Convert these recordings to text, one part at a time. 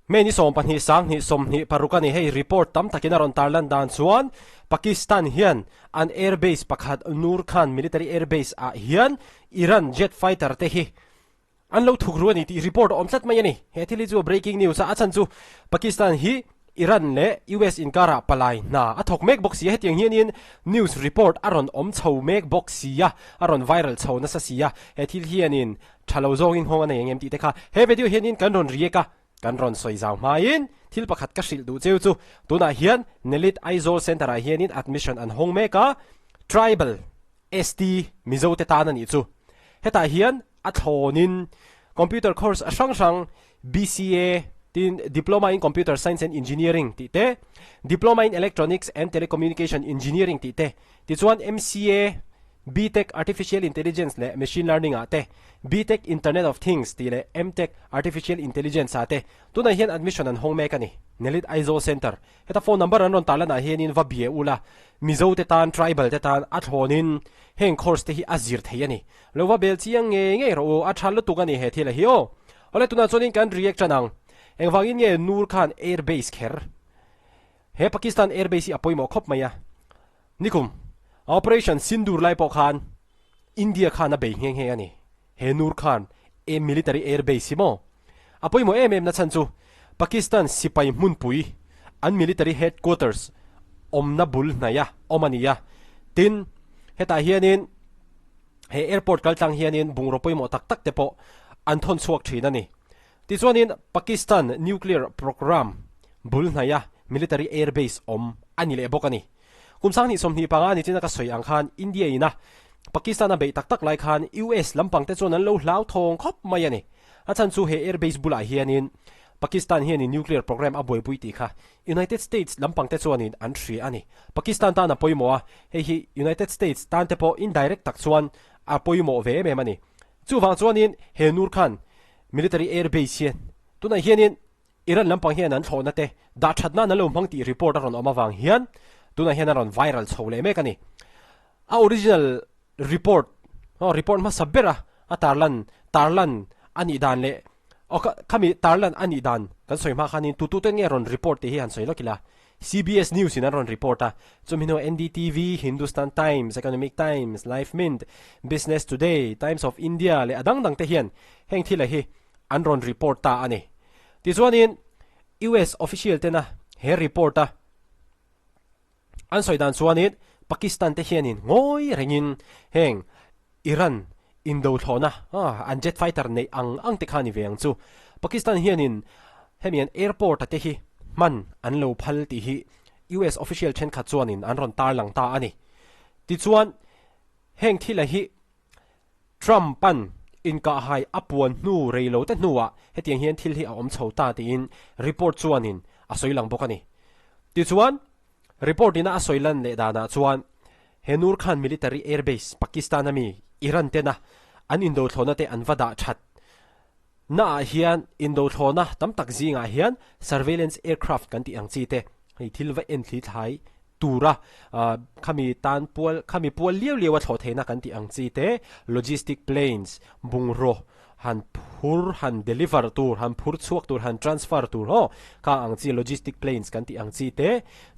May ni 12 sang 26 a ni. Hei report tam takin a rawn tarlan dan chuan Pakistan hian an airbase pakhat Nur Khan Military Airbase ah hian Iran jet fighter te hi an lo thuk ru a ni tih report a awm tlat mai a ni. He thil hi chu breaking news a, a chhan chu Pakistan hi Iran leh US inkarah palai hna a thawk mek bawk si a, hetiang hianin news report a rawn awm chho mek bawk si a, a rawn viral chho nasa si a, he thil hianin tha lo zawngin nghawng a nei ang em tih te kha he video hianin kan rawn react a, kan rawn sawi zau hmain thil pakhat ka hrilh duh cheu chu tunah hian Nelit Aizawl Centre ah hianin admission an hawng mek a, Tribal ST Mizo te tan a nih chu. Hetah hian a thlawnin Computer course a hrang hrang BCA tin Diploma in Computer Science and Engineering tih te, Diploma in Electronics and Telecommunication Engineering tih te, tichuan MCA, BTech Artificial Intelligence leh Machine Learning ah te, BTech Internet of Things tih leh MTech Artificial Intelligence ah te tunah hian admission an hawng mek a ni. Nelit Aizawl Centre Heta phone number an rawn tarlan ah hianin va bia ula, Mizo te tan, tribal te tan a thlawnin heng course te hi a zir thei a ni. Lo va bel chiang ngei ngei rawh u, a tha lutuk a ni he thil a hi aw. Awle tunah chuanin kan react tan ang. Engvangin nge Noor Khan air base kher? He Pakistan air base hi a pawimawh khawp mai a. Nikum, Operation Sindoor lai pawh khan India khan a bei nghe nghe a ni. He Noor Khan e military air base hi maw? A pawimawh em em na chhan chu Pakistan sipai hmunpui an military headquarters awmna bul hnaia awm a ni a. Tin, hetah hianin he airport kaltlang hianin bungraw pawimawh tak tak te pawh an thawn chhuak thin a ni. Tichuanin Pakistan nuclear programme bul hnaia military airbase awm a ni leh bawk a ni. Kum 2025 ni china ka sawi ang khan India ina Pakistan a beih tak tak lai khan US lampang te chuan an lo hlau thawng khawp mai a ni. A chhan chu he airbase bulah hianin Pakistan hianin nuclear programme a buaipui tih kha United States lampang te chuanin an hria a ni. Pakistan tan a pawimawh a, hei hi United States tan te pawh indirect tak chuan a pawimawh ve em em a ni. Chuvang chuanin he Nur Khan military airbase hian tunah hianin Iran lampang hian an thlawhna te dah that nan an lo hmang tih report a rawn awm avang hian tunah hian a rawn viral chho leh mek a ni. A original report aw report hmasa bera a tarlan tarlan a nih dan leh aw khami tarlan a nih dan kan sawi hma khanin tu tu ten nge rawn report tih hi han sawi lawk ila. CBS News in an rawn report a, chumi hnuah NDTV, Hindustan Times, Economic Times, Live Mint, Business Today, Times of India leh a dang dang te hian heng thila hi an rawn report ta a ni. Tichuanin US official tena he report a an sawi dan chuanin Pakistan te hianin ngawi rengin heng Iran indo thlawhna an jet fighter neih ang ang te kha ni ve ang chu. Pakistan hianin hemi an airport a te hi hman an lo phal tih hi US official thenkhat chuanin an rawn tarlang ta a ni. Tichuan heng thila hi Trump-a'n inkahhai a puan hnu rei lo te hnuah hetiang hian thil hi a awm chho ta tiin report chuanin a sawi lang bawk a ni. Tichuan, report ina a sawi lan leh danah chuan he Nur Khan military airbase Pakistan-a mi Iran tena an indothlawhna te an va dah that naah hian indothlawhna tam tak zingah hian surveillance aircraft kan tih ang chi te hei thil va en thli thlai tura khami tan pual khami pual liau liau a thlawh theihna kan tih ang chi te logistic planes bungraw han phur han deliver tur han phur chhuak tur han transfer tur haw kha ang chi logistic planes kan tih ang chi te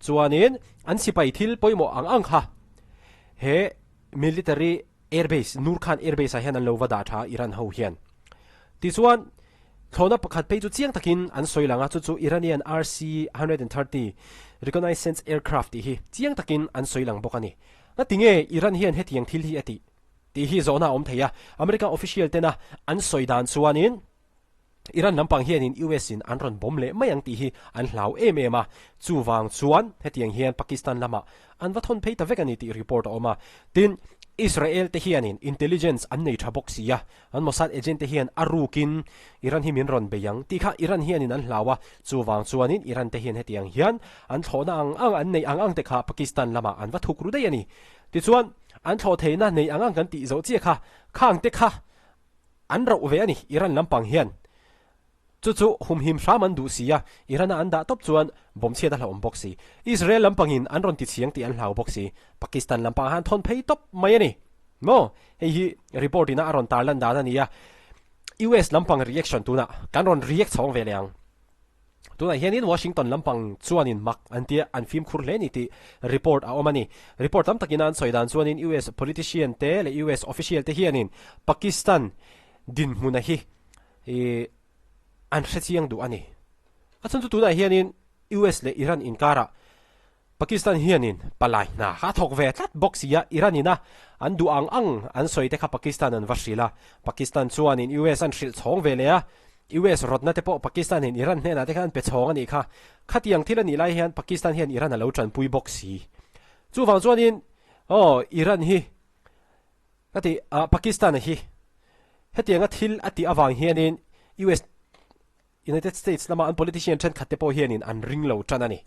chuanin an sipai thil pawimawh ang ang kha he military Airbase, Nur Khan Airbase ah hian an lo va dah tha a Iran ho hian. Tichuan, thlawhna pakhat phei chu chiang takin an sawi lang a, chu chu Iranian RC 130 Reconnaissance Aircraft tih hi chiang takin an sawi lang bawk a ni. Ngatinge Iran hian hetiang thil hi a tih? tih hi zawhna a awm thei a, America official tena an sawi dan chuanin, Iran lampang hianin US in an rawn bawm leh mai ang tih hi an hlau em em a, chuvang chuan hetiang hian Pakistan lamah an va thawn phei ta vek a ni tih report a awm a. Tin, Israel te hianin intelligence an nei tha bawk si a, an Mossad agent te hian a rukin Iran hi min rawn bei ang tih kha Iran hianin an hlau a, chuvang chuanin Iran te hian hetiang hian an thlawhna ang ang an neih ang ang te kha Pakistan lamah an va thuk ru daih a ni. Tichuan, an thlawh theihna nei ang ang kan tih zawh chiah kha khang te kha An rauh ve a ni, Iran lampang hian. Chu chu humhim hram an duh si a, Iran-a an dah tawp chuan bomb chhiat a hlauhawm bawk si. Israel lampangin an rawn tichhiang tih an hlau bawk si. Pakistan lampang ah han thawn phei tawp mai a ni. Maw? Hei hi report ina a rawn tarlan dan a ni a. US lampang reaction tunah kan rawn react chhawng ve leh ang. Tunah hianin Washington lampang chuanin mak an tia an fimkhur hle ni tih report a awm a ni. Report tam takin an sawi dan chuanin US politician te leh US official te hianin Pakistan dinhmuna hi an hrechiang duh a ni. A chhan chu tunah hianin US leh Iran inkarah Pakistan hianin palai hna kha a thawk ve tlat bawk si a, Iran ina an duh ang ang an sawi te kha Pakistan an va hrilh a, Pakistan chuanin US an hrilh chhawng ve leh a, US rawtna te pawh Pakistan in Iran hnenah te khan an pe chhawng a nih kha. Khatiang thil a nih lai hian Pakistan hian Iran a lo tanpui bawk si. Chuvang chuanin aw Iran hi ka ti ah Pakistan hi hetianga thil a tih avang hianin US United States lama an politician thenkhat te pawh hianin an ring lo tan a ni.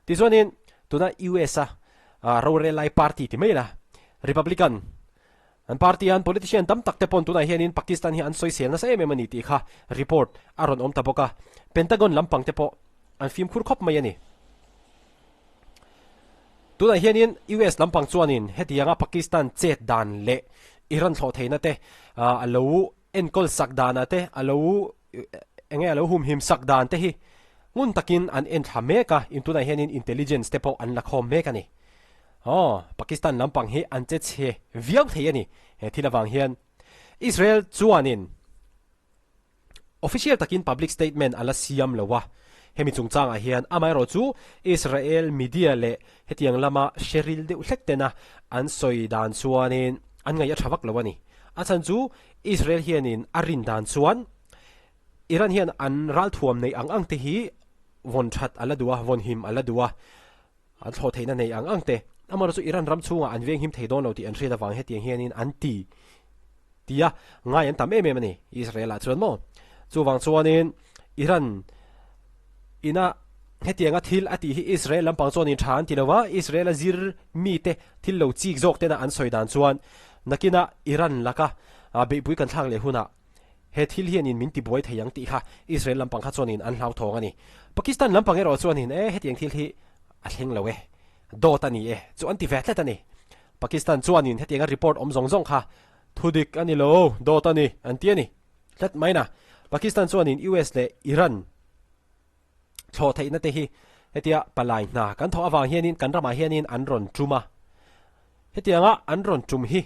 Tichuanin tuna US a rorel lai party ti mai la, Republican an party a an politician tam tak te pawn tunah hianin Pakistan hi an sawisel nasa em em a ni tih kha report a rawn awm ta bawk a. Pentagon lampang te pawh an fimkhur khawp mai a ni. Tunah hianin US lampang chuanin hetianga Pakistan chet dan leh Iran thlawh theihna te a lo enkawl sak danah te a lo eng nge a lo humhim sak dan te hi ngun takin an en thla mek a, in tunah hianin intelligence te pawh an la khawm mek a ni. Aw, Pakistan lampang hi an che chhe viau thei a ni he thil avang hian. Israel chuanin official takin public statement a la siam lo a, hemi chungchangah hian amaherawh chu Israel media leh hetiang lama hre ril deuh hlek tena an sawi dan chuanin an ngaih a tha vak lo a ni. A chhan chu Israel hianin a rin dan chuan Iran hian an ralthuam neih ang ang te hi vawn that a la duh a, vawn him a la duh a, an thlawh theihna nei ang ang te. Amaherawhchu Iran ram chhungah an veng him thei dawn lo tih an hriat avang hetiang hianin an ti ti a, ngai an tam em em a ni Israel ah chuan maw. Chuvang chuanin Iran ina hetianga thil a tih hi Israel lampang chuanin tha an ti lo a, Israel a zir mite thil lo chik zawk tena an sawi dan chuan nakina Iran laka beihpui kan thlak leh hunah he thil hianin min tibuai thei ang tih kha Israel lampang kha chuanin an hlauthawng a ni. Pakistan lampang erawh chuanin e hetiang thil hi a thleng lo e, dawt a ni e chu an ti ve tlat a ni. Pakistan chuanin hetianga report awm zawng zawng kha thudik a ni lo, dawt a ni an ti a ni tlat mai na. Pakistan chuanin US leh Iran thlawh theihna te hi hetia palai hna kan thawh avang hianin kan ramah hianin an rawn tum a. Hetianga an rawn tum hi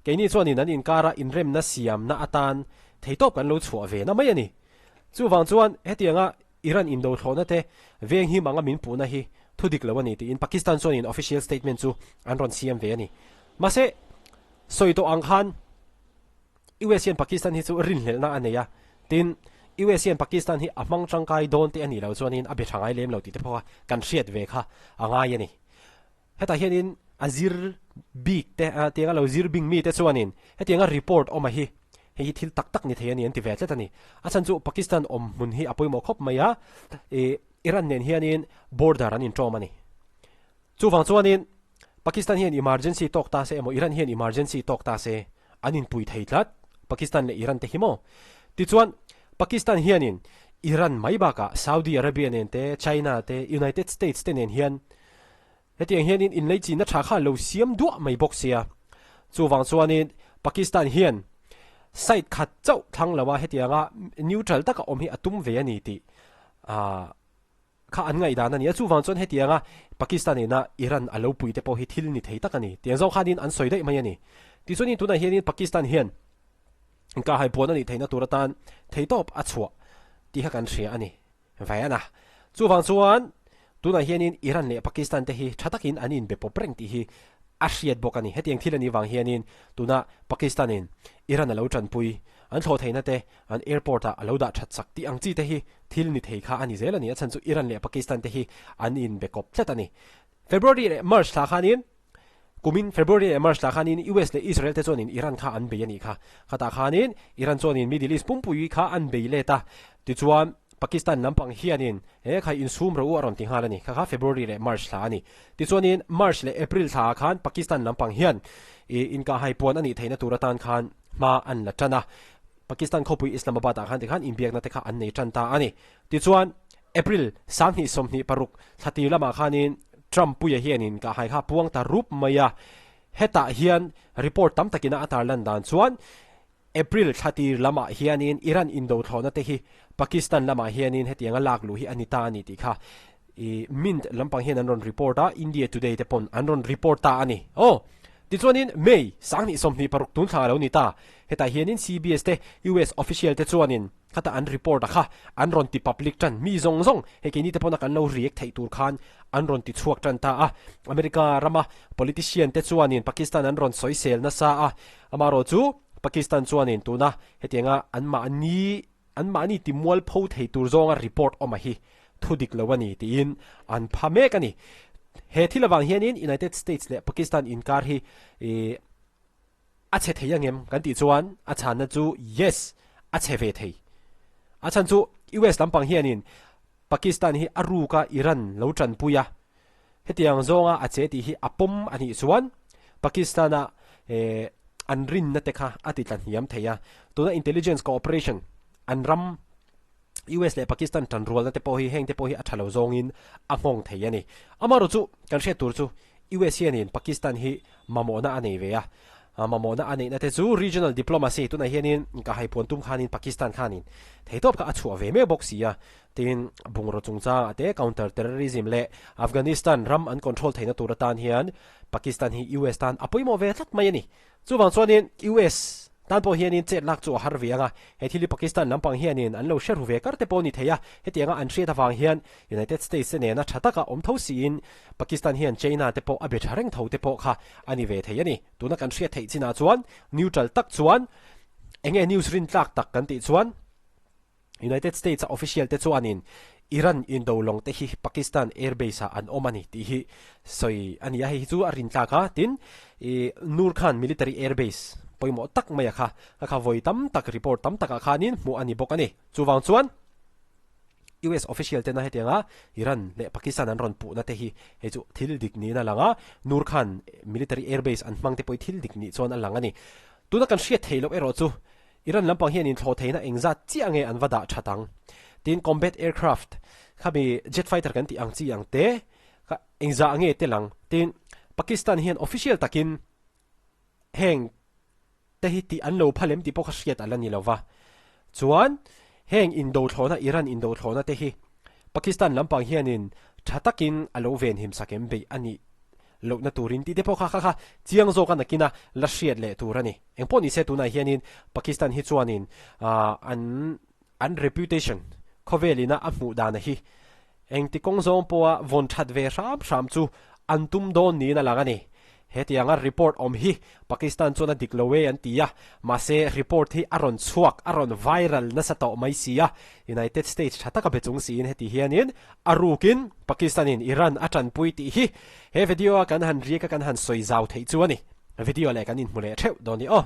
keini chuanin an inkara inremna siamna atan theitawp kan lo chhuah ve na mai a ni. Chuvang chuan hetianga Iran indo thlawhna te veng him anga min puhna hi thu dik lo a ni tiin Pakistan chuanin official statement chu an rawn siam ve a ni. Mahse, sawi tawh ang khan US hian Pakistan hi chu rinhlelhna a nei a, tin, US hian Pakistan hi a hmang tangkai dawn te a nih loh chuanin a be tha ngai lem lo tih te pawh kha kan hriat ve kha a ngai a ni. Hetah hianin a zir bik te, tianga lo zir bing mite chuanin hetianga report awm a hi, hei hi thil tak tak ni thei a ni an ti ve tlat a ni. A chhan chu Pakistan awm hmun hi a pawimawh khawp mai a, ih Iran nen hianin border an inṭawm a ni. Chuvang chuanin Pakistan hian emergency tawk ta se emaw Iran hian emergency tawk ta se an inpui thei tlat, Pakistan leh Iran te hi maw? Tichuan Pakistan hianin Iran mai bakah Saudi Arabia nen te, China te, United States te nen hian hetiang hianin inleichina tha kha lo siam duah mai bawk sia. Chuvang chuanin Pakistan hian side khat chauh thlang loa hetianga neutral taka awm hi a tum ve a ni tih ah Kha an ngaihdan a ni a, chuvang chuan hetianga Pakistan ina Iran a lo pui te pawh hi thil ni thei tak a ni. Tiang zawng khanin an sawi daih mai a ni. Tichuanin tunah hianin Pakistan hian inkahhai buan a nih theihna tur atan theitawp a chhuah tih kha kan hria a ni. Vaiana. Chuvang chuan tunah hianin Iran leh Pakistan te hi tha takin an inbe pawp reng tih hi a hriat bawk a ni. Hetiang thil a nih vang hianin tuna Pakistan in Iran a lo tanpui an thlawh theihna te An airport ah a lo dah that chak tih ang chi te hi thil ni thei kha a ni zel a ni. A chhan chu Iran leh Pakistan te hi an inbe kawp tlat a ni. February leh March thla khanin kumin February leh March thla khanin US leh Israel te chuanin Iran kha an bei a nih kha. Khatah khanin Iran chuanin Middle East pumpui kha an bei let a. Tichuan Pakistan lampang hianin he khai insum rawh u a rawn ti nghal a ni. Kha kha February leh March thla a ni. Tichuanin March leh April thla ah khan Pakistan lampang hian inkahhai puan a nih theihna tur atan khan hma an la tan a. Pakistan khawpui Islamabad ah khan tikhan inbiakna te kha an nei tan ta a ni. Tichuan, April 2026 thla tir lamah khanin Trump puia hianin kahhai kha puang ta rup mai a. Hetah hian report tam takina a tarlan dan chuan April thla tir lamah hianin Iran indo thlawhna te hi Pakistan lamah hianin hetianga lak luh hi a ni ta a ni tih kha i Mint lampang hian an rawn report a, India Today te pawn an rawn report ta a ni. Aw! Tichuanin May 2026 tun thla a lo ni ta. Hetah hianin CBS te US official te chuanin khata an report a kha an rawn ti public tan mi zawng zawng hei keini te pawna kan lo react theih tur khan an rawn ti chhuak tan ta a. America rama politician te chuanin Pakistan an rawn sawisel nasa a, amaherawh chu Pakistan chuanin tuna hetianga anmahni anmahni ti mualpho thei tur zawnga report awm a hi thu dik lo a ni tiin an pha mek a ni. He thil avang hianin United States leh Pakistan inkar hi ih a chhe thei angem kan tih chuan a chhanna chu yes a chhe ve thei. A chhan chu US lampang hianin Pakistan hi a ruka Iran lo tanpui a, hetiang zawnga a che tih hi a pawm a nih chuan Pakistan-a an rinna te kha a ti tla hniam thei a. Tuna intelligence cooperation an ram US leh Pakistan tanrualna te pawh hi heng te pawh hi a tha lo zawngin a nghawng thei a ni. Amaherawhchu chu kan hriat tur chu US hianin Pakistan hi mamawhna a nei ve a, mamawhna a neihna te chu regional diplomacy tunah hianin inkahhaipuan tum khanin Pakistan khanin theitawp kha a chhuah ve mek bawk si a, tin bungraw chungchangah te counter terrorism leh Afghanistan ram an control theihna tur atan hian Pakistan hi US tan a pawimawh ve tlat mai a ni. Chuvang chuanin US tan pawh hianin chet lak chu a har ve ang a, he thil hi Pakistan lampang hianin an lo hre ru ve kar te pawh a ni thei a, hetianga an hriat avang hian United States te nena tha taka awm tho siin Pakistan hian China te pawh a be tha reng tho te pawh kha a ni ve thei a ni. Tuna kan hriat theih chinah chuan neutral tak chuan enge news rintlak tak kan tih chuan United States a official te chuanin Iran indo lawng te hi Pakistan airbase ah an awm a ni tih hi sawi a ni a, hei hi chu a rintlak a, tin i Nur Khan military airbase pawimawh tak mai a kha a kha vawi tam tak report tam takah khanin hmuh a ni bawk a ni. Chuvang chuan US official tena hetianga Iran leh Pakistan an rawn puhna te hi hei chu thil dik niin a lang a, Nur Khan military airbase an hmang te pawh hi thil dik nih chuan a lang a ni. Tuna kan hriat theih loh erawh chu Iran lampang hian inthlawh theihna engzat chiah nge an va dah that ang? Tin, combat aircraft khami jet fighter kan tih ang chi ang te kha engzah nge tel ang? Tin, Pakistan hian official takin heng te hi tih an lo phalem tih pawh kha hriat a la ni lo va. Chuan, heng indo thlawhna Iran indo thlawhna te hi Pakistan lampang hianin tha takin a lo venhim sak em beih a nih lohna turin tih te pawh kha kha kha chiang zawk a nakina la hriat leh tur a ni. Engpawh nise tunah hianin Pakistan hi chuanin an an reputation khawvelina a hmuh dana hi engti kawng zawng pawha vawn that ve hram hram chu an tum dawn niin a lang a ni. Hetianga report awm hi Pakistan chuan a dik lo e an ti a, mahse report hi a rawn chhuak, a rawn viral nasa tawh mai si a, United States tha taka be chung siin heti hianin a rukin Pakistan-in Iran a tanpui tih hi he video a kan han riak a kan han sawi zau theih chu a ni. Video leh kan inhmu leh theuh dawn ni aw.